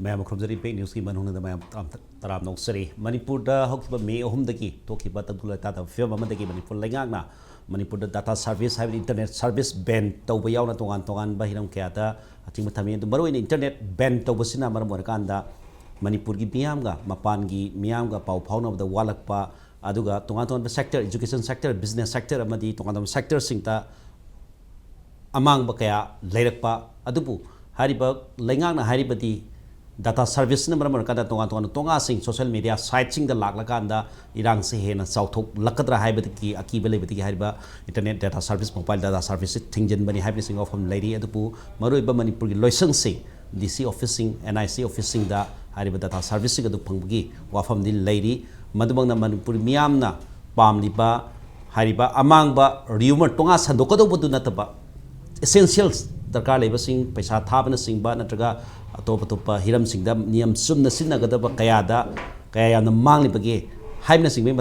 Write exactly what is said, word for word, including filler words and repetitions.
ꯃꯌꯥꯝ ꯈꯨꯔꯨꯝꯖꯔꯤ꯫ ꯄꯦꯛ ꯅ꯭ꯌꯨꯁꯀꯤ ꯃꯅꯨꯡꯗ ꯃꯌꯥꯝ ꯇꯔꯥꯝ ꯇꯔꯥꯝꯅ ꯑꯣꯛꯆꯔꯤ꯫ ꯃꯅꯤꯄꯨꯔꯗ ꯍꯧꯈꯤꯕ ꯃꯦ ꯑꯍꯨꯝꯗꯒꯤ ꯊꯣꯛꯈꯤꯕ ꯇꯪꯗꯨ ꯂꯩꯇꯥꯗꯕ ꯐꯤꯕꯝ ꯑꯃꯗꯒꯤ ꯃꯅꯤꯄꯨꯔ ꯂꯩꯉꯥꯛꯅ ꯃꯅꯤꯄꯨꯔꯗ ꯗꯇꯥ ꯁꯥꯔꯚꯤꯁ ꯍꯥꯏꯕꯗꯤ ꯏꯟꯇꯔꯅꯦꯠ ꯁꯥꯔꯚꯤꯁ ꯕꯦꯟ ꯇꯧꯕ ꯌꯥꯎꯅ ꯇꯣꯉꯥꯟ ꯇꯣꯉꯥꯟꯕ ꯍꯤꯔꯝ ꯀꯌꯥꯗ ꯑꯊꯤꯡꯕ ꯊꯝꯃꯤ꯫ ꯑꯗꯨ ꯃꯔꯨꯑꯣꯏꯅ ꯏꯟꯇꯔꯅꯦꯠ ꯕꯦꯟ ꯇꯧꯕꯁꯤꯅ ꯃꯔꯝ ꯑꯣꯏꯔꯀꯥꯟꯗ ꯃꯅꯤꯄꯨꯔꯒꯤ ꯃꯤꯌꯥꯝꯒ ꯃꯄꯥꯟꯒꯤ ꯃꯤꯌꯥꯝꯒ ꯄꯥꯎ ꯐꯥꯎꯅꯕꯗ ꯋꯥꯠꯂꯛꯄ, ꯑꯗꯨꯒ ꯇꯣꯉꯥꯟ ꯇꯣꯉꯥꯟꯕ sector, education sector, business sector ꯑꯃꯗꯤ ꯇꯣꯉꯥꯟ ꯇꯣꯉꯥꯟꯕ ꯁꯦꯛꯇꯔꯁꯤꯡꯗ ꯑꯃꯥꯡꯕ ꯀꯌꯥ ꯂꯩꯔꯛꯄ꯫ ꯑꯗꯨꯕꯨ ꯍꯥꯏꯔꯤꯕ ꯂꯩꯉꯥꯛꯅ ꯍꯥꯏꯔꯤꯕꯗꯤ ꯗꯇꯥ ꯁꯥꯔꯚꯤꯁꯅ ꯃꯔꯝ ꯑꯣꯏꯔꯀꯥꯟꯗ ꯇꯣꯉꯥꯟ ꯇꯣꯉꯥꯟꯕ ꯇꯣꯉꯥꯁꯤꯡ ꯁꯣꯁꯦꯜ ꯃꯦꯗꯤꯌꯥ ꯁꯥꯏꯠꯁꯤꯡꯗ ꯂꯥꯛꯂꯀꯥꯟꯗ ꯏꯔꯥꯡꯁꯤ ꯍꯦꯟꯅ ꯆꯥꯎꯊꯣꯛꯂꯛꯀꯗ꯭ꯔꯥ ꯍꯥꯏꯕꯗꯒꯤ ꯑꯀꯤꯕ ꯂꯩꯕꯗꯒꯤ ꯍꯥꯏꯔꯤꯕ internet data service, mobile data ꯁꯥꯔꯚꯤꯁꯁꯤ ꯊꯤꯡꯖꯤꯟꯕꯅꯤ ꯍꯥꯏꯕꯅꯆꯤꯡꯕ ꯋꯥꯐꯝ ꯂꯩꯔꯤ꯫ ꯑꯗꯨꯕꯨ ꯃꯔꯨꯑꯣꯏꯕ ꯃꯅꯤꯄꯨꯔꯒꯤ ꯂꯣꯏꯁꯪꯁꯤꯡ, ꯗꯤ ꯁꯤ ꯑꯣꯐꯤꯁꯁꯤꯡ, ꯑꯦꯟ ꯑꯥꯏ ꯁꯤ ꯑꯣꯐꯤꯁꯁꯤꯡꯗ ꯍꯥꯏꯔꯤꯕ ꯗꯇꯥ ꯁꯥꯔꯚꯤꯁꯁꯤꯡ ꯑꯗꯨ ꯐꯪꯕꯒꯤ ꯋꯥꯐꯝꯗꯤ ꯂꯩꯔꯤ꯫ ꯃꯗꯨꯃꯛꯅ ꯃꯅꯤꯄꯨꯔ ꯃꯤꯌꯥꯝꯅ ꯄꯥꯝꯂꯤꯕ ꯍꯥꯏꯔꯤꯕ ꯑꯃꯥꯡꯕ ꯔꯤꯌꯨꯃꯔ ꯇꯣꯉꯥ ꯁꯟꯗꯣꯛꯀꯗꯧꯕꯗꯨ ꯅꯠꯇꯕ, ꯑꯦꯁꯦꯟꯁꯤꯌꯦꯜꯁ ꯗꯔꯀꯥꯔ ꯂꯩꯕꯁꯤꯡ, ꯄꯩꯁꯥ ꯊꯥꯕꯅꯆꯤꯡꯕ ꯅꯠꯇ꯭ꯔꯒ ꯑꯇꯣꯞ ꯑꯇꯣꯞꯄ ꯍꯤꯔꯝꯁꯤꯡꯗ ꯅꯤꯌꯝ ꯆꯨꯝꯅ ꯁꯤꯖꯤꯟꯅꯒꯗꯕ ꯀꯌꯥꯗ ꯀꯌꯥ ꯌꯥꯝꯅ ꯃꯥꯡꯂꯤꯕꯒꯦ ꯍꯥꯏꯕꯅꯆꯤꯡꯕꯒꯤ